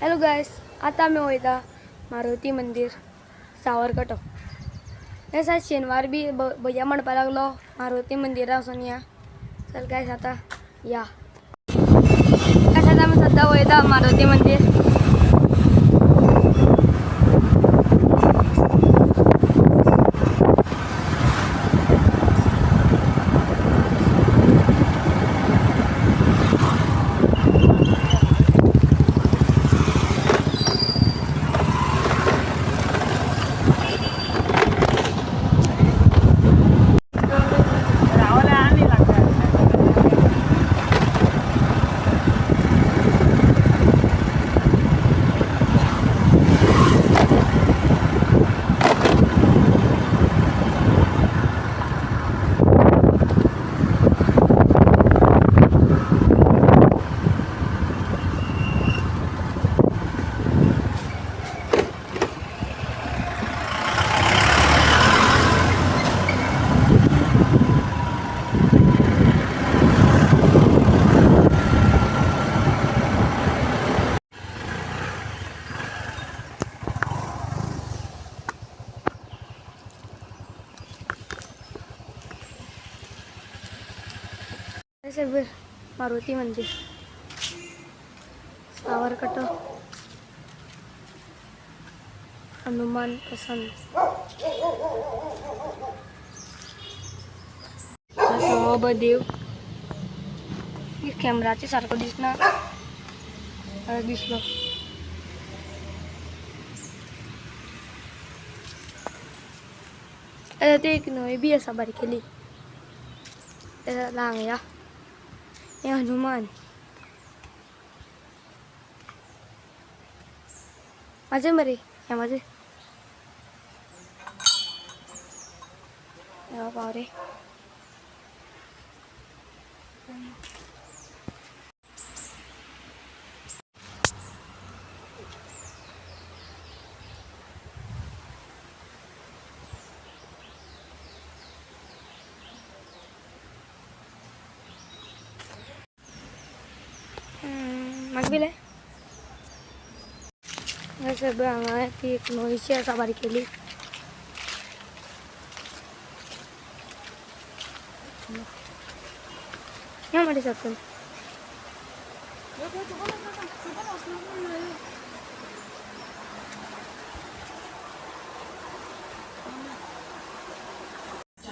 Hello guys, आतां आमी वयता मारुती मंदीर सावरकटो. गायस आज शेनवार बी भैया म्हणपा लागलो मारुती मंदिरा वचून या. चल गायस आतां या. गायस आतां आमी सद्दां वयता मारुती मंदीर. मारुती मंदिर सावरकटो हनुमान पसंद असो देव कॅमेराचे सारको दिसना दिसलो. ते एक न्हंय बी आसा बारकेली हांगा. या हे हनुमान माझे मरे हे माझे पावरे. म्हाका बिले सगळं हांगा ती एक न्हंयशी आसा बारकेली. या मरे सकयल.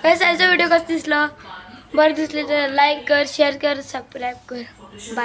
आजचा व्हिडिओ कसं दिसला? बरं दिसले तर लाईक कर, शेअर कर, सबस्क्राईब कर. बाय.